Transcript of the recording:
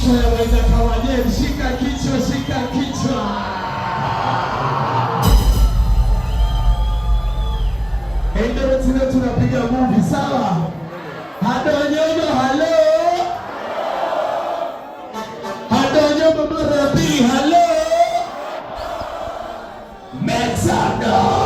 Kichwa yaweza kawaje? Shika kichwa, shika kichwa. Eldoret leo tunapiga movie, sawa? Hadonyomo, halo. Hadonyomo mara ya pili, halo. Make some noise.